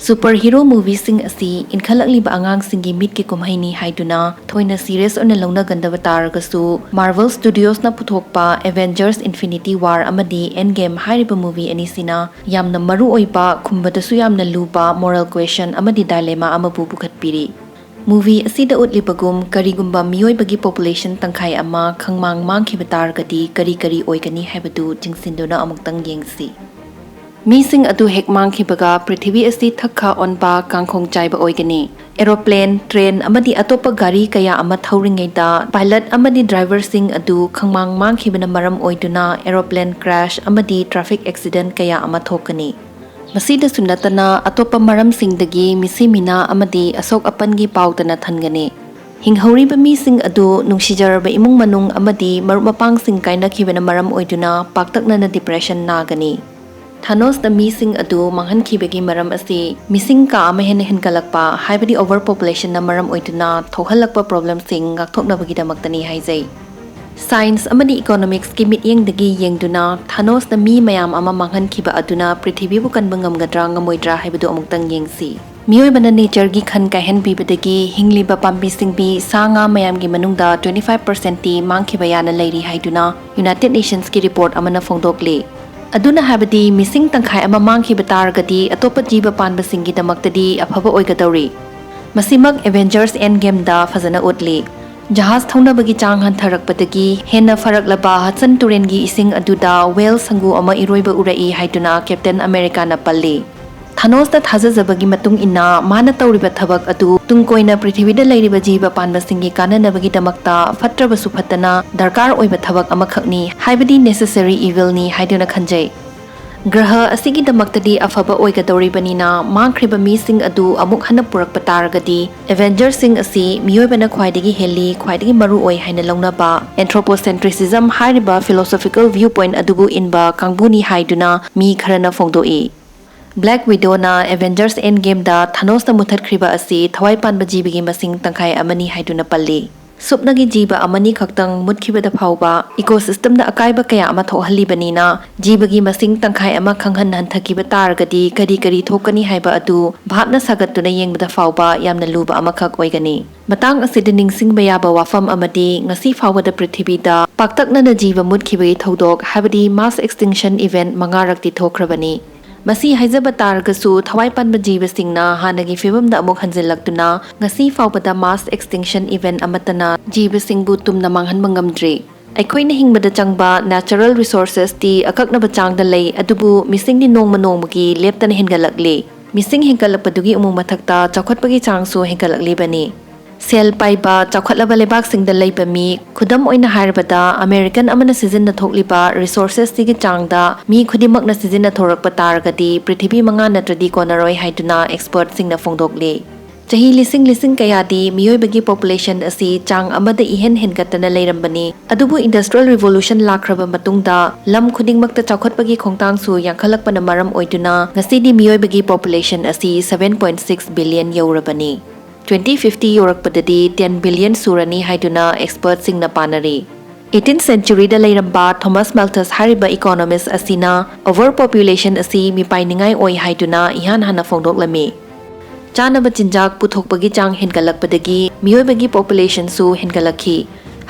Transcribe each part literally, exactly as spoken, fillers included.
Superhero movieꯁꯤꯡ ꯑꯁꯤ ꯏꯟꯈꯠꯂꯛꯂꯤꯕ ꯑꯉꯥꯡꯁꯤꯡꯒꯤ ꯃꯤꯠꯀꯤ ꯀꯨꯝꯍꯩꯅꯤ ꯍꯥꯏꯗꯨꯅ ꯊꯣꯏꯅ serious ꯑꯣꯏꯅ ꯂꯧꯅꯒꯟꯗꯕ ꯇꯥꯔꯒꯁꯨ, Marvel Studiosꯅ ꯄꯨꯊꯣꯛꯄ Avengers Infinity War ꯑꯃꯗꯤ Endgame ꯍꯥꯏꯔꯤꯕ movie ꯑꯅꯤꯁꯤꯅ ꯌꯥꯝꯅ ꯃꯔꯨ ꯑꯣꯏꯕ, ꯈꯨꯝꯕꯗꯁꯨ ꯌꯥꯝꯅ ꯂꯨꯕ moral question ꯑꯃꯗꯤ dilemma ꯑꯃꯕꯨ ꯄꯨꯈꯠꯄꯤꯔꯤ꯫ Movie ꯑꯁꯤꯗ ꯎꯠꯂꯤꯕꯒꯨꯝ, ꯀꯔꯤꯒꯨꯝꯕ ꯃꯤꯑꯣꯏꯕꯒꯤ population ꯇꯪꯈꯥꯏ ꯑꯃ ꯈꯪꯃꯥꯡ ꯃꯥꯡꯈꯤꯕ ꯇꯥꯔꯒꯗꯤ ꯀꯔꯤ ꯀꯔꯤ ꯑꯣꯏꯒꯅꯤ ꯍꯥꯏꯕꯗꯨ ꯆꯤꯡꯁꯤꯟꯗꯨꯅ ꯑꯃꯨꯛꯇꯪ ꯌꯦꯡꯁꯤ꯫ ꯃꯤꯁꯤꯡ ꯑꯗꯨ ꯍꯦꯛ ꯃꯥꯡꯈꯤꯕꯒ ꯄ꯭ꯔꯤꯊꯤꯕꯤ ꯑꯁꯤ ꯊꯛꯈꯥ ꯑꯣꯟꯕ, ꯀꯥꯡꯈꯣꯡ ꯆꯥꯏꯕ ꯑꯣꯏꯒꯅꯤ꯫ Aeroplane, train ꯑꯃꯗꯤ ꯑꯇꯣꯞꯄ ꯒꯥꯔꯤ ꯀꯌꯥ ꯑꯃ ꯊꯧꯔꯤꯉꯩꯗ pilot ꯑꯃꯗꯤ driverꯁꯤꯡ ꯑꯗꯨ ꯈꯪꯃꯥꯡ ꯃꯥꯡꯈꯤꯕꯅ ꯃꯔꯝ ꯑꯣꯏꯗꯨꯅ aeroplane crash ꯑꯃꯗꯤ traffic accident ꯀꯌꯥ ꯑꯃ ꯊꯣꯛꯀꯅꯤ꯫ ꯃꯁꯤꯗꯁꯨ ꯅꯠꯇꯅ ꯑꯇꯣꯞꯄ ꯃꯔꯝꯁꯤꯡꯗꯒꯤ ꯃꯤꯁꯤ ꯃꯤꯅꯥ ꯑꯃꯗꯤ ꯑꯁꯣꯛ ꯑꯄꯟꯒꯤ ꯄꯥꯎꯇꯅ ꯊꯟꯒꯅꯤ꯫ ꯍꯤꯡꯍꯧꯔꯤꯕ ꯃꯤꯁꯤꯡ ꯑꯗꯨ ꯅꯨꯡꯁꯤꯖꯔꯕ ꯏꯃꯨꯡ ꯃꯅꯨꯡ ꯑꯃꯗꯤ ꯃꯔꯨꯞ ꯃꯄꯥꯡꯁꯤꯡ ꯀꯥꯏꯅꯈꯤꯕꯅ ꯃꯔꯝ ꯑꯣꯏꯗꯨꯅ ꯄꯥꯛꯇꯛꯅꯅ depression ꯅꯥꯒꯅꯤ꯫ ꯊꯥꯅꯣꯁꯅ ꯃꯤꯁꯤꯡ ꯑꯗꯨ ꯃꯥꯡꯍꯟꯈꯤꯕꯒꯤ ꯃꯔꯝ ꯑꯁꯤ ꯃꯤꯁꯤꯡ ꯀꯥ ꯑꯃ ꯍꯦꯟꯅ ꯍꯦꯟꯒꯠꯂꯛꯄ, ꯍꯥꯏꯕꯗꯤ overpopulationꯅ ꯃꯔꯝ ꯑꯣꯏꯗꯨꯅ ꯊꯣꯛꯍꯜꯂꯛꯄ problemꯁꯤꯡ ꯉꯥꯛꯊꯣꯛꯅꯕꯒꯤꯗꯃꯛꯇꯅꯤ ꯍꯥꯏꯖꯩ꯫ Science ꯑꯃꯗꯤ economicsꯀꯤ ꯃꯤꯠꯌꯦꯡꯗꯒꯤ ꯌꯦꯡꯗꯨꯅ, ꯊꯥꯅꯣꯁꯅ ꯃꯤ ꯃꯌꯥꯝ ꯑꯃ ꯃꯥꯡꯍꯟꯈꯤꯕ ꯑꯗꯨꯅ ꯄ꯭ꯔꯤꯊꯤꯕꯤꯕꯨ ꯀꯟꯕ ꯉꯝꯒꯗ꯭ꯔꯥ ꯉꯝꯃꯣꯏꯗ꯭ꯔꯥ ꯍꯥꯏꯕꯗꯨ ꯑꯃꯨꯛꯇꯪ ꯌꯦꯡꯁꯤ꯫ ꯃꯤꯑꯣꯏꯕꯅ natureꯒꯤ ꯈꯟ ꯀꯥꯏꯍꯟꯕꯤꯕꯗꯒꯤ ꯍꯤꯡꯂꯤꯕ ꯄꯥꯝꯕꯤ ꯁꯤꯡꯕꯤ, ꯁꯥ ꯉꯥ ꯃꯌꯥꯝꯒꯤ ꯃꯅꯨꯡꯗ twenty five percentꯇꯤ ꯃꯥꯡꯈꯤꯕ ꯌꯥꯅ ꯂꯩꯔꯤ ꯍꯥꯏꯗꯨꯅ United Nationsꯀꯤ report ꯑꯃꯅ ꯐꯣꯡꯗꯣꯛꯂꯤ꯫ ꯑꯗꯨꯅ ꯍꯥꯏꯕꯗꯤ ꯃꯤꯁꯤꯡ ꯇꯪꯈꯥꯏ ꯑꯃ ꯃꯥꯡꯈꯤꯕ ꯇꯥꯔꯒꯗꯤ ꯑꯇꯣꯞꯄ ꯖꯤꯕ ꯄꯥꯟꯕꯁꯤꯡꯒꯤꯗꯃꯛꯇꯗꯤ ꯑꯐꯕ ꯑꯣꯏꯒꯗꯧꯔꯤ꯫ ꯃꯁꯤꯃꯛ Avengers Endgameꯗ ꯐꯖꯅ ꯎꯠꯂꯤ꯫ ꯖꯍꯥꯖ ꯊꯧꯅꯕꯒꯤ ꯆꯥꯡ ꯍꯟꯊꯔꯛꯄꯗꯒꯤ ꯍꯦꯟꯅ ꯐꯔꯛꯂꯕ ꯍꯗꯁꯟ ꯇꯨꯔꯦꯜꯒꯤ ꯏꯁꯤꯡ ꯑꯗꯨꯗ whale ꯁꯪꯒꯨ ꯑꯃ ꯏꯔꯣꯏꯕ ꯎꯔꯛꯏ ꯍꯥꯏꯗꯨꯅ Captain Americaꯅ ꯄꯜꯂꯤ꯫ ꯊꯥꯅꯣꯁꯅ ꯊꯥꯖꯖꯕꯒꯤ ꯃꯇꯨꯡ ꯏꯟꯅ, ꯃꯥꯅ ꯇꯧꯔꯤꯕ ꯊꯕꯛ ꯑꯗꯨ ꯇꯨꯡ ꯀꯣꯏꯅ ꯄ꯭ꯔꯤꯊꯤꯕꯤꯗ ꯂꯩꯔꯤꯕ ꯖꯤꯕ ꯄꯥꯟꯕꯁꯤꯡꯒꯤ ꯀꯥꯟꯅꯅꯕꯒꯤꯗꯃꯛꯇ ꯐꯠꯇ꯭ꯔꯕꯁꯨ ꯐꯠꯇꯅ ꯗꯔꯀꯥꯔ ꯑꯣꯏꯕ ꯊꯕꯛ ꯑꯃꯈꯛꯅꯤ, ꯍꯥꯏꯕꯗꯤ necessary evilꯅꯤ ꯍꯥꯏꯗꯨꯅ ꯈꯟꯖꯩ꯫ ꯒ꯭ꯔꯍ ꯑꯁꯤꯒꯤꯗꯃꯛꯇꯗꯤ ꯑꯐꯕ ꯑꯣꯏꯒꯗꯧꯔꯤꯕꯅꯤꯅ, ꯃꯥꯡꯈ꯭ꯔꯤꯕ ꯃꯤꯁꯤꯡ ꯑꯗꯨ ꯑꯃꯨꯛ ꯍꯟꯅ ꯄꯨꯔꯛꯄ ꯇꯥꯔꯒꯗꯤ, Avengersꯁꯤꯡ ꯑꯁꯤ ꯃꯤꯑꯣꯏꯕꯅ ꯈ꯭ꯋꯥꯏꯗꯒꯤ ꯍꯦꯜꯂꯤ, ꯈ꯭ꯋꯥꯏꯗꯒꯤ ꯃꯔꯨ ꯑꯣꯏ ꯍꯥꯏꯅ ꯂꯧꯅꯕ anthropocentrism ꯍꯥꯏꯔꯤꯕ philosophical viewpoint ꯑꯗꯨꯕꯨ ꯏꯟꯕ ꯀꯥꯡꯕꯨꯅꯤ ꯍꯥꯏꯗꯨꯅ ꯃꯤ ꯈꯔꯅ ꯐꯣꯡꯗꯣꯛꯏ꯫ Black Widowꯅ Avengers Endgameꯗ ꯊꯥꯅꯣꯁꯅ ꯃꯨꯊꯠꯈ꯭ꯔꯤꯕ ꯑꯁꯤ ꯊꯋꯥꯏ ꯄꯥꯟꯕ ꯖꯤꯕꯒꯤ ꯃꯁꯤꯡ ꯇꯪꯈꯥꯏ ꯑꯃꯅꯤ ꯍꯥꯏꯗꯨꯅ ꯄꯜꯂꯤ꯫ ꯁꯨꯞꯅꯒꯤ ꯖꯤꯕ ꯑꯃꯅꯤ ꯈꯛꯇꯪ ꯃꯨꯠꯈꯤꯕꯗ ꯐꯥꯎꯕ ꯏꯀꯣꯁꯤꯁꯇꯦꯝꯗ ꯑꯀꯥꯏꯕ ꯀꯌꯥ ꯑꯃ ꯊꯣꯛꯍꯜꯂꯤꯕꯅꯤꯅ, ꯖꯤꯕꯒꯤ ꯃꯁꯤꯡ ꯇꯪꯈꯥꯏ ꯑꯃ ꯈꯪꯍꯟ ꯍꯟꯊꯈꯤꯕ ꯇꯥꯔꯒꯗꯤ ꯀꯔꯤ ꯀꯔꯤ ꯊꯣꯛꯀꯅꯤ ꯍꯥꯏꯕ ꯑꯗꯨ ꯚꯥꯞꯅ ꯁꯥꯒꯠꯇꯨꯅ ꯌꯦꯡꯕꯗ ꯐꯥꯎꯕ ꯌꯥꯝꯅ ꯂꯨꯕ ꯑꯃꯈꯛ ꯑꯣꯏꯒꯅꯤ꯫ ꯃꯇꯥꯡ ꯑꯁꯤꯗ ꯅꯤꯡꯁꯤꯡꯕ ꯌꯥꯕ ꯋꯥꯐꯝ ꯑꯃꯗꯤ, ꯉꯁꯤ ꯐꯥꯎꯕꯗ ꯄ꯭ꯔꯤꯊꯤꯕꯤꯗ ꯄꯥꯛꯇꯛꯅꯅ ꯖꯤꯕ ꯃꯨꯠꯈꯤꯕꯒꯤ ꯊꯧꯗꯣꯛ, ꯍꯥꯏꯕꯗꯤ mass extinction event, ꯃꯉꯥꯔꯛꯇꯤ ꯊꯣꯛꯈ꯭ꯔꯕꯅꯤ꯫ ꯃꯁꯤ ꯍꯥꯏꯖꯕ ꯇꯥꯔꯒꯁꯨ, ꯊꯋꯥꯏ ꯄꯥꯟꯕ ꯖꯤꯕꯁꯤꯡꯅ ꯍꯥꯟꯅꯒꯤ ꯐꯤꯕꯝꯗ ꯑꯃꯨꯛ ꯍꯟꯖꯤꯜꯂꯛꯇꯨꯅ, ꯉꯁꯤ ꯐꯥꯎꯕꯗ mass extinction event ꯑꯃꯠꯇꯅ ꯖꯤꯕꯁꯤꯡꯕꯨ ꯇꯨꯝꯅ ꯃꯥꯡꯍꯟꯕ ꯉꯝꯗ꯭ꯔꯤ꯫ ꯑꯩꯈꯣꯏꯅ ꯍꯤꯡꯕꯗ ꯆꯪꯕ natural resourcesꯇꯤ ꯑꯀꯛꯅꯕ ꯆꯥꯡꯗ ꯂꯩ, ꯑꯗꯨꯕꯨ ꯃꯤꯁꯤꯡꯗꯤ ꯅꯣꯡꯃ ꯅꯣꯡꯃꯒꯤ ꯂꯦꯞꯇꯅ ꯍꯦꯟꯒꯠꯂꯛꯂꯤ꯫ ꯃꯤꯁꯤꯡ ꯍꯦꯟꯒꯠꯂꯛꯄꯗꯨꯒꯤ ꯑꯃꯨꯛ ꯃꯊꯛꯇ ꯆꯥꯎꯈꯠꯄꯒꯤ ꯆꯥꯡꯁꯨ ꯍꯦꯟꯒꯠꯂꯛꯂꯤꯕꯅꯤ꯫ ꯁꯦꯜ ꯄꯥꯏꯕ, ꯆꯥꯎꯈꯠꯂꯕ ꯂꯩꯕꯥꯛꯁꯤꯡꯗ ꯂꯩꯕ ꯃꯤ, ꯈꯨꯗꯝ ꯑꯣꯏꯅ ꯍꯥꯏꯔꯕꯗ, American ꯑꯃꯅ ꯁꯤꯖꯤꯟꯅ ꯊꯣꯛꯂꯤꯕ resourcesꯁꯤꯒꯤ ꯆꯥꯡꯗ ꯃꯤ ꯈꯨꯗꯤꯡꯃꯛꯅ ꯁꯤꯖꯤꯟꯅ ꯊꯣꯔꯛꯄ ꯇꯥꯔꯒꯗꯤ, ꯄ꯭ꯔꯤꯊꯤꯕꯤ ꯃꯉꯥ ꯅꯠꯇ꯭ꯔꯗꯤ ꯀꯣꯟꯅꯔꯣꯏ ꯍꯥꯏꯗꯨꯅ expertꯁꯤꯡꯅ ꯐꯣꯡꯗꯣꯛꯂꯤ꯫ ꯆꯍꯤ ꯂꯤꯁꯤꯡ ꯂꯤꯁꯤꯡ ꯀꯌꯥꯗꯤ ꯃꯤꯑꯣꯏꯕꯒꯤ population ꯑꯁꯤ ꯆꯥꯡ ꯑꯃꯗ ꯏꯍꯦꯟ ꯍꯦꯟꯒꯠꯇꯅ ꯂꯩꯔꯝꯕꯅꯤ꯫ ꯑꯗꯨꯕꯨ Industrial Revolution ꯂꯥꯛꯈ꯭ꯔꯕ ꯃꯇꯨꯡꯗ ꯂꯝ ꯈꯨꯗꯤꯡꯃꯛꯇ ꯆꯥꯎꯈꯠꯄꯒꯤ ꯈꯣꯡꯊꯥꯡꯁꯨ ꯌꯥꯡꯈꯠꯂꯛꯄꯅ ꯃꯔꯝ ꯑꯣꯏꯗꯨꯅ, ꯉꯁꯤꯗꯤ ꯃꯤꯑꯣꯏꯕꯒꯤ population ꯑꯁꯤ seven point six billion ꯌꯧꯔꯕꯅꯤ꯫ Twenty fifty ꯌꯧꯔꯛꯄꯗꯗꯤ ten billion ꯁꯨꯔꯅꯤ ꯍꯥꯏꯗꯨꯅ expertꯁꯤꯡꯅ ꯄꯥꯅꯔꯤ꯫ Eighteenth centuryꯗ ꯂꯩꯔꯝꯕ Thomas Malthus ꯍꯥꯏꯔꯤꯕ economist ꯑꯁꯤꯅ overpopulation ꯑꯁꯤ ꯃꯤꯄꯥꯏꯅꯤꯡꯉꯥꯏ ꯑꯣꯏ ꯍꯥꯏꯗꯨꯅ ꯏꯍꯥꯟ ꯍꯥꯟꯅ ꯐꯣꯡꯗꯣꯛꯂꯝꯃꯤ꯫ ꯆꯥꯅꯕ ꯆꯤꯟꯖꯥꯛ ꯄꯨꯊꯣꯛꯄꯒꯤ ꯆꯥꯡ ꯍꯦꯟꯒꯠꯂꯛꯄꯗꯒꯤ ꯃꯤꯑꯣꯏꯕꯒꯤ populationꯁꯨ ꯍꯦꯟꯒꯠꯂꯛꯈꯤ꯫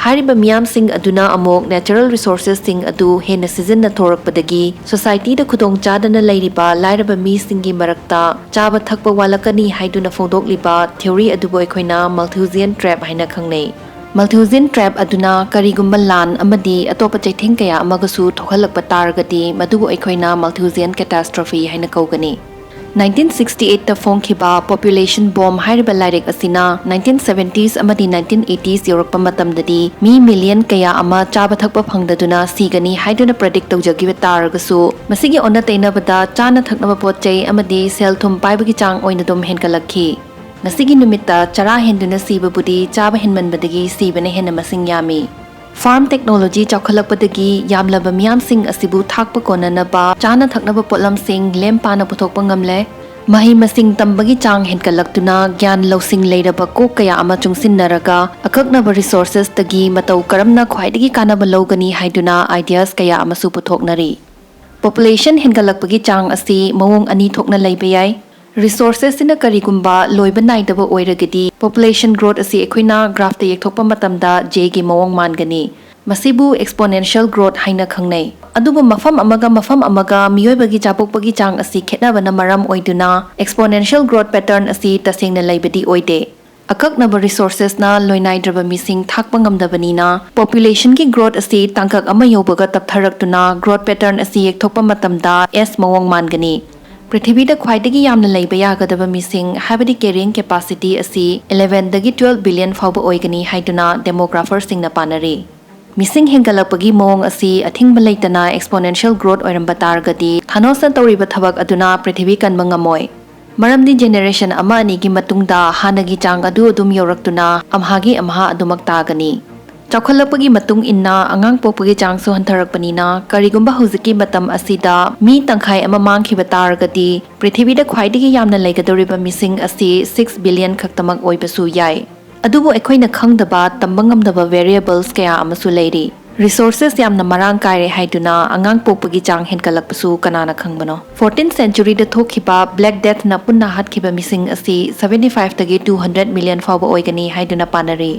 ꯍꯥꯏꯔꯤꯕ ꯃꯤꯌꯥꯝꯁꯤꯡ ꯑꯗꯨꯅ ꯑꯃꯨꯛ natural resourcesꯁꯤꯡ ꯑꯗꯨ ꯍꯦꯟꯅ ꯁꯤꯖꯤꯟꯅ ꯊꯣꯔꯛꯄꯗꯒꯤ, societyꯗ ꯈꯨꯗꯣꯡ ꯆꯥꯗꯅ ꯂꯩꯔꯤꯕ ꯂꯥꯏꯔꯕ ꯃꯤꯁꯤꯡꯒꯤ ꯃꯔꯛꯇ ꯆꯥꯕ ꯊꯛꯄ ꯋꯥꯠꯂꯛꯀꯅꯤ ꯍꯥꯏꯗꯨꯅ ꯐꯣꯡꯗꯣꯛꯂꯤꯕ theory ꯑꯗꯨꯕꯨ ꯑꯩꯈꯣꯏꯅ Malthusian trap ꯍꯥꯏꯅ ꯈꯪꯅꯩ꯫ Malthusian trap ꯑꯗꯨꯅ ꯀꯔꯤꯒꯨꯝꯕ ꯂꯥꯟ ꯑꯃꯗꯤ ꯑꯇꯣꯞꯄ ꯆꯩꯊꯦꯡ ꯀꯌꯥ ꯑꯃꯒꯁꯨ ꯊꯣꯛꯍꯜꯂꯛꯄ ꯇꯥꯔꯒꯗꯤ, ꯃꯗꯨꯕꯨ ꯑꯩꯈꯣꯏꯅ Malthusian catastrophe ꯍꯥꯏꯅ ꯀꯧꯒꯅꯤ꯫ Nineteen sixty eightꯇ ꯐꯣꯡꯈꯤꯕ Population Bomb ꯍꯥꯏꯔꯤꯕ ꯂꯥꯏꯔꯤꯛ ꯑꯁꯤꯅ nineteen seventies ꯑꯃꯗꯤ nineteen eighties ꯌꯧꯔꯛꯄ ꯃꯇꯝꯗꯗꯤ ꯃꯤ million ꯀꯌꯥ ꯑꯃ ꯆꯥꯕ ꯊꯛꯄ ꯐꯪꯗꯗꯨꯅ ꯁꯤꯒꯅꯤ ꯍꯥꯏꯗꯨꯅ predict ꯇꯧꯖꯈꯤꯕ ꯇꯥꯔꯒꯁꯨ, ꯃꯁꯤꯒꯤ ꯑꯣꯟꯅ ꯇꯩꯅꯕꯗ ꯆꯥꯅ ꯊꯛꯅꯕ ꯄꯣꯠ ꯆꯩ ꯑꯃꯗꯤ ꯁꯦꯜ ꯊꯨꯝ ꯄꯥꯏꯕꯒꯤ ꯆꯥꯡ ꯑꯣꯏꯅ ꯑꯗꯨꯝ ꯍꯦꯟꯒꯠꯂꯛꯈꯤ꯫ ꯉꯁꯤꯒꯤ ꯅꯨꯃꯤꯠꯇ ꯆꯔꯥ ꯍꯦꯟꯗꯨꯅ ꯁꯤꯕꯕꯨꯗꯤ ꯆꯥꯕ ꯍꯦꯟꯃꯟꯕꯗꯒꯤ ꯁꯤꯕꯅ ꯍꯦꯟꯅ ꯃꯁꯤꯡ ꯌꯥꯝꯃꯤ꯫ Farm technology ꯆꯥꯎꯈꯠꯂꯛꯄꯗꯒꯤ ꯌꯥꯝꯂꯕ ꯃꯤꯌꯥꯝꯁꯤꯡ ꯑꯁꯤꯕꯨ ꯊꯥꯛꯄ ꯀꯣꯟꯅꯅꯕ ꯆꯥꯅ ꯊꯛꯅꯕ ꯄꯣꯠꯂꯝꯁꯤꯡ ꯂꯦꯝ ꯄꯥꯅ ꯄꯨꯊꯣꯛꯄ ꯉꯝꯂꯦ꯫ ꯃꯍꯩ ꯃꯁꯤꯡ ꯇꯝꯕꯒꯤ ꯆꯥꯡ ꯍꯦꯟꯒꯠꯂꯛꯇꯨꯅ ꯒ꯭ꯌꯥꯟ ꯂꯧꯁꯤꯡ ꯂꯩꯔꯕ ꯀꯣꯛ ꯀꯌꯥ ꯑꯃ ꯆꯨꯡꯁꯤꯟꯅꯔꯒ ꯑꯀꯛꯅꯕ resources ꯇꯒꯤ ꯃꯇꯧ ꯀꯔꯝꯅ ꯈ꯭ꯋꯥꯏꯗꯒꯤ ꯀꯥꯟꯅꯕ ꯂꯧꯒꯅꯤ ꯍꯥꯏꯗꯨꯅ ideas ꯀꯌꯥ ꯑꯃꯁꯨ ꯄꯨꯊꯣꯛꯅꯔꯤ꯫ Population ꯍꯦꯟꯒꯠꯂꯛꯄꯒꯤ ꯆꯥꯡ ꯑꯁꯤ ꯃꯑꯣꯡ ꯑꯅꯤ ꯊꯣꯛꯅ ꯂꯩꯕ ꯌꯥꯏ꯫ Resources ꯁꯤꯅ ꯀꯔꯤꯒꯨꯝꯕ ꯂꯣꯏꯕ ꯅꯥꯏꯗꯕ ꯑꯣꯏꯔꯒꯗꯤ, population growth ꯑꯁꯤ ꯑꯩꯈꯣꯏꯅ graph ꯇ ꯌꯦꯛꯊꯣꯛꯄ ꯃꯇꯝꯗ J ꯒꯤ ꯃꯑꯣꯡ ꯃꯥꯟꯒꯅꯤ꯫ ꯃꯁꯤꯕꯨ exponential growth ꯍꯥꯏꯅ ꯈꯪꯅꯩ꯫ ꯑꯗꯨꯕꯨ ꯃꯐꯝ ꯑꯃꯒ ꯃꯐꯝ ꯑꯃꯒ ꯃꯤꯑꯣꯏꯕꯒꯤ ꯆꯥꯄꯣꯛꯄꯒꯤ ꯆꯥꯡ ꯑꯁꯤ ꯈꯦꯠꯅꯕꯅ ꯃꯔꯝ ꯑꯣꯏꯗꯨꯅ exponential growth pattern ꯑꯁꯤ ꯇꯁꯦꯡꯅ ꯂꯩꯕꯗꯤ ꯑꯣꯏꯗꯦ꯫ ꯑꯀꯛꯅꯕ resources ꯅ ꯂꯣꯏꯅꯥꯏꯗ꯭ꯔꯕ ꯃꯤꯁꯤꯡ ꯊꯥꯛꯄ ꯉꯝꯗꯕꯅꯤꯅ, population ꯒꯤ growth ꯑꯁꯤ ꯇꯥꯡꯀꯛ ꯑꯃ ꯌꯧꯕꯒ ꯇꯞꯊꯔꯛꯇꯨꯅ growth pattern ꯑꯁꯤ ꯌꯦꯛꯊꯣꯛꯄ ꯃꯇꯝꯗ S ꯃꯑꯣꯡ ꯃꯥꯟꯒꯅꯤ꯫ ꯄ꯭ꯔꯤꯊꯤꯕꯤꯗ ꯈ꯭ꯋꯥꯏꯗꯒꯤ ꯌꯥꯝꯅ ꯂꯩꯕ ꯌꯥꯒꯗꯕ ꯃꯤꯁꯤꯡ, ꯍꯥꯏꯕꯗꯤ carrying capacity ꯑꯁꯤ eleven ꯗꯒꯤ twelve billion ꯐꯥꯎꯕ ꯑꯣꯏꯒꯅꯤ ꯍꯥꯏꯗꯨꯅ demographer ꯁꯤꯡꯅ ꯄꯥꯅꯔꯤ꯫ ꯃꯤꯁꯤꯡ ꯍꯦꯟꯒꯠꯂꯛꯄꯒꯤ ꯃꯑꯣꯡ ꯑꯁꯤ ꯑꯊꯤꯡꯕ ꯂꯩꯇꯅ exponential growth ꯑꯣꯏꯔꯝꯕ ꯇꯥꯔꯒꯗꯤ, ꯊꯥꯅꯣꯁꯅ ꯇꯧꯔꯤꯕ ꯊꯕꯛ ꯑꯗꯨꯅ ꯄ꯭ꯔꯤꯊꯤꯕꯤ ꯀꯟꯕ ꯉꯝꯃꯣꯏ꯫ ꯃꯔꯝꯗꯤ generation ꯑꯃ ꯑꯅꯤꯒꯤ ꯃꯇꯨꯡꯗ ꯍꯥꯟꯅꯒꯤ ꯆꯥꯡ ꯑꯗꯨ ꯑꯗꯨꯝ ꯌꯧꯔꯛꯇꯨꯅ ꯑꯝꯍꯥꯒꯤ ꯑꯝꯍꯥ ꯑꯗꯨꯃꯛ ꯇꯥꯒꯅꯤ꯫ ꯆꯥꯎꯈꯠꯂꯛꯄꯒꯤ ꯃꯇꯨꯡ ꯏꯟꯅ ꯑꯉꯥꯡ ꯄꯣꯛꯄꯒꯤ ꯆꯥꯡꯁꯨ ꯍꯟꯊꯔꯛꯄꯅꯤꯅ, ꯀꯔꯤꯒꯨꯝꯕ ꯍꯧꯖꯤꯛꯀꯤ ꯃꯇꯝ ꯑꯁꯤꯗ ꯃꯤ ꯇꯪꯈꯥꯏ ꯑꯃ ꯃꯥꯡꯈꯤꯕ ꯇꯥꯔꯒꯗꯤ, ꯄ꯭ꯔꯤꯊꯤꯕꯤꯗ ꯈ꯭ꯋꯥꯏꯗꯒꯤ ꯌꯥꯝꯅ ꯂꯩꯒꯗꯧꯔꯤꯕ ꯃꯤꯁꯤꯡ ꯑꯁꯤ six billion ꯈꯛꯇꯃꯛ ꯑꯣꯏꯕꯁꯨ ꯌꯥꯏ꯫ ꯑꯗꯨꯕꯨ ꯑꯩꯈꯣꯏꯅ ꯈꯪꯗꯕ, ꯇꯝꯕ ꯉꯝꯗꯕ variables ꯀꯌꯥ ꯑꯃꯁꯨ ꯂꯩꯔꯤ꯫ Resources ꯌꯥꯝꯅ ꯃꯔꯥꯡ ꯀꯥꯏꯔꯦ ꯍꯥꯏꯗꯨꯅ ꯑꯉꯥꯡ ꯄꯣꯛꯄꯒꯤ ꯆꯥꯡ ꯍꯦꯟꯒꯠꯂꯛꯄꯁꯨ ꯀꯅꯥꯅ ꯈꯪꯕꯅꯣ? Fourteenth century ꯗ ꯊꯣꯛꯈꯤꯕ Black Death ꯅ ꯄꯨꯟꯅ ꯍꯥꯠꯈꯤꯕ ꯃꯤꯁꯤꯡ ꯑꯁꯤ seventy five ꯇꯒꯤ two hundred million ꯐꯥꯎꯕ ꯑꯣꯏꯒꯅꯤ ꯍꯥꯏꯗꯨꯅ ꯄꯥꯅꯔꯤ꯫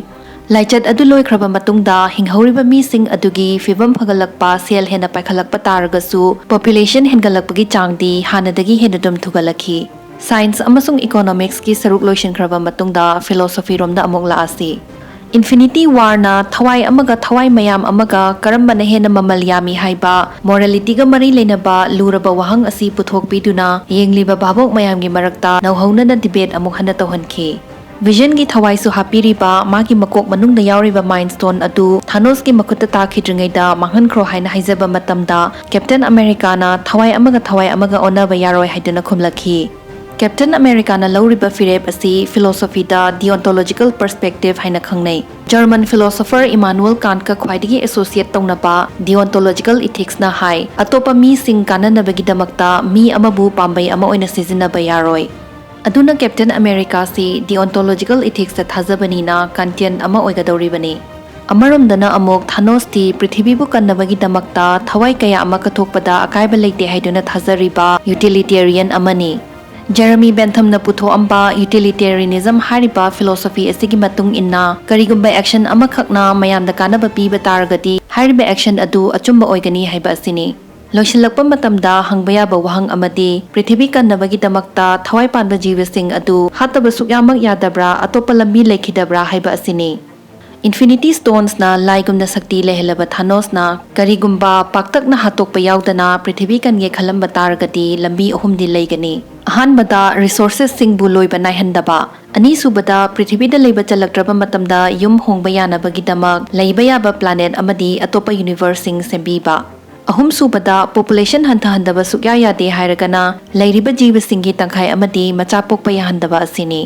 ꯂꯥꯏꯆꯠ ꯑꯗꯨ ꯂꯣꯏꯈ꯭ꯔꯕ ꯃꯇꯨꯡꯗ ꯍꯤꯡꯍꯧꯔꯤꯕ ꯃꯤꯁꯤꯡ ꯑꯗꯨꯒꯤ ꯐꯤꯕꯝ ꯐꯒꯠꯂꯛꯄ, ꯁꯦꯜ ꯍꯦꯟꯅ ꯄꯥꯏꯈꯠꯂꯛꯄ ꯇꯥꯔꯒꯁꯨ, population ꯍꯦꯟꯒꯠꯂꯛꯄꯒꯤ ꯆꯥꯡꯗꯤ ꯍꯥꯟꯅꯗꯒꯤ ꯍꯦꯟꯅ ꯑꯗꯨꯝ ꯊꯨꯒꯠꯂꯛꯈꯤ꯫ Science ꯑꯃꯁꯨꯡ economics ꯀꯤ ꯁꯔꯨꯛ ꯂꯣꯏꯁꯤꯟꯈ꯭ꯔꯕ ꯃꯇꯨꯡꯗ philosophy ꯔꯣꯝꯗ ꯑꯃꯨꯛ ꯂꯥꯛꯑꯁꯤ꯫ Infinity War ꯅ ꯊꯋꯥꯏ ꯑꯃꯒ ꯊꯋꯥꯏ ꯃꯌꯥꯝ ꯑꯃꯒ ꯀꯔꯝꯕꯅ ꯍꯦꯟꯅ ꯃꯃꯜ ꯌꯥꯝꯃꯤ ꯍꯥꯏꯕ morality ꯒ ꯃꯔꯤ ꯂꯩꯅꯕ ꯂꯨꯔꯕ ꯋꯥꯍꯪ ꯑꯁꯤ ꯄꯨꯊꯣꯛꯄꯤꯗꯨꯅ ꯌꯦꯡꯂꯤꯕ ꯚꯥꯕꯣꯛ ꯃꯌꯥꯝꯒꯤ ꯃꯔꯛꯇ ꯅꯧꯍꯧꯅꯅ debate ꯑꯃꯨꯛ ꯍꯟꯅ ꯇꯧꯍꯟꯈꯤ꯫ Vision ꯒꯤ ꯊꯋꯥꯏꯁꯨ ꯍꯥꯞꯄꯤꯔꯤꯕ ꯃꯥꯒꯤ ꯃꯀꯣꯛ ꯃꯅꯨꯡꯗ ꯌꯥꯎꯔꯤꯕ Mind Stone ꯑꯗꯨ ꯊꯥꯅꯣꯁꯀꯤ ꯃꯈꯨꯠꯇ ꯇꯥꯈꯤꯗ꯭ꯔꯤꯉꯩꯗ ꯃꯥꯡꯍꯟꯈ꯭ꯔꯣ ꯍꯥꯏꯅ ꯍꯥꯏꯖꯕ ꯃꯇꯝꯗ, Captain America ꯅ ꯊꯋꯥꯏ ꯑꯃꯒ ꯊꯋꯥꯏ ꯑꯃꯒ ꯑꯣꯟꯅꯕ ꯌꯥꯔꯣꯏ ꯍꯥꯏꯗꯨꯅ ꯈꯨꯝꯂꯛꯈꯤ꯫ Captain Americaꯅ ꯂꯧꯔꯤꯕ ꯐꯤꯔꯦꯞ ꯑꯁꯤ philosophyꯗ deontological perspective ꯍꯥꯏꯅ ꯈꯪꯅꯩ꯫ German philosopher Immanuel Kantꯀ ꯈ꯭ꯋꯥꯏꯗꯒꯤ associate ꯇꯧꯅꯕ deontological ethicsꯅ ꯍꯥꯏ, ꯑꯇꯣꯞꯄ ꯃꯤꯁꯤꯡ ꯀꯥꯟꯅꯅꯕꯒꯤꯗꯃꯛꯇ ꯃꯤ ꯑꯃꯕꯨ ꯄꯥꯝꯕꯩ ꯑꯃ ꯑꯣꯏꯅ ꯁꯤꯖꯤꯟꯅꯕ ꯌꯥꯔꯣꯏ꯫ ꯑꯗꯨꯅ Captain Americaꯁꯤ deontological ethicsꯇ ꯊꯥꯖꯕꯅꯤꯅ Kantian ꯑꯃ ꯑꯣꯏꯒꯗꯧꯔꯤꯕꯅꯤ꯫ ꯑꯃꯔꯣꯝꯗꯅ ꯑꯃꯨꯛ Thanosꯇꯤ ꯄ꯭ꯔꯤꯊꯤꯕꯤꯕꯨ ꯀꯟꯅꯕꯒꯤꯗꯃꯛꯇ ꯊꯋꯥꯏ ꯀꯌꯥ ꯑꯃ ꯀꯠꯊꯣꯛꯄꯗ ꯑꯀꯥꯏꯕ ꯂꯩꯇꯦ ꯍꯥꯏꯗꯨꯅ ꯊꯥꯖꯔꯤꯕ utilitarian ꯑꯃꯅꯤ꯫ Jeremy Benthamꯅ ꯄꯨꯊꯣꯛꯑꯝꯕ utilitarianism ꯍꯥꯏꯔꯤꯕ philosophy ꯑꯁꯤꯒꯤ ꯃꯇꯨꯡ ꯏꯟꯅ, ꯀꯔꯤꯒꯨꯝꯕ action ꯑꯃꯈꯛꯅ ꯃꯌꯥꯝꯗ ꯀꯥꯟꯅꯕ ꯄꯤꯕ ꯇꯥꯔꯒꯗꯤ, ꯍꯥꯏꯔꯤꯕ action ꯑꯗꯨ ꯑꯆꯨꯝꯕ ꯑꯣꯏꯒꯅꯤ ꯍꯥꯏꯕ ꯑꯁꯤꯅꯤ꯫ ꯂꯣꯏꯁꯤꯜꯂꯛꯄ ꯃꯇꯝꯗ ꯍꯪꯕ ꯌꯥꯕ ꯋꯥꯍꯪ ꯑꯃꯗꯤ, ꯄ꯭ꯔꯤꯊꯤꯕꯤ ꯀꯟꯅꯕꯒꯤꯗꯃꯛꯇ ꯊꯋꯥꯏ ꯄꯥꯟꯕ ꯖꯤꯕꯁꯤꯡ ꯑꯗꯨ ꯍꯥꯠꯇꯕ ꯁꯨꯛꯌꯥꯃꯛ ꯌꯥꯗꯕ꯭ꯔꯥ, ꯑꯇꯣꯞꯄ ꯂꯝꯕꯤ ꯂꯩꯈꯤꯗꯕ꯭ꯔꯥ ꯍꯥꯏꯕ ꯑꯁꯤꯅꯤ꯫ Infinity Stonesꯅ ꯂꯥꯏꯒꯨꯝꯅ ꯁꯛꯇꯤ ꯂꯩꯍꯜꯂꯕ Thanosꯅ ꯀꯔꯤꯒꯨꯝꯕ ꯄꯥꯛꯇꯛꯅ ꯍꯥꯠꯇꯣꯛꯄ ꯌꯥꯎꯗꯅ ꯄ꯭ꯔꯤꯊꯤꯕꯤ ꯀꯟꯒꯦ ꯈꯜꯂꯝꯕ ꯇꯥꯔꯒꯗꯤ, ꯂꯝꯕꯤ ꯑꯍꯨꯝꯗꯤ ꯂꯩꯒꯅꯤ꯫ ꯑꯍꯥꯟꯕꯗ, resourcesꯁꯤꯡꯕꯨ ꯂꯣꯏꯕ ꯅꯥꯏꯍꯟꯗꯕ꯫ ꯑꯅꯤꯁꯨꯕꯗ, ꯄ꯭ꯔꯤꯊꯤꯕꯤꯗ ꯂꯩꯕ ꯆꯜꯂꯛꯇ꯭ꯔꯕ ꯃꯇꯝꯗ ꯌꯨꯝ ꯍꯣꯡꯕ ꯌꯥꯅꯕꯒꯤꯗꯃꯛ ꯂꯩꯕ ꯌꯥꯕ planet ꯑꯃꯗꯤ ꯑꯇꯣꯞꯄ universeꯁꯤꯡ ꯁꯦꯝꯕꯤꯕ꯫ ꯑꯍꯨꯝꯁꯨꯕꯗ, population ꯍꯟꯊꯍꯟꯗꯕ ꯁꯨꯛꯌꯥ ꯌꯥꯗꯦ ꯍꯥꯏꯔꯒꯅ, ꯂꯩꯔꯤꯕ ꯖꯤꯕꯁꯤꯡꯒꯤ ꯇꯪꯈꯥꯏ ꯑꯃꯗꯤ ꯃꯆꯥ ꯄꯣꯛꯄ ꯌꯥꯍꯟꯗꯕ ꯑꯁꯤꯅꯤ꯫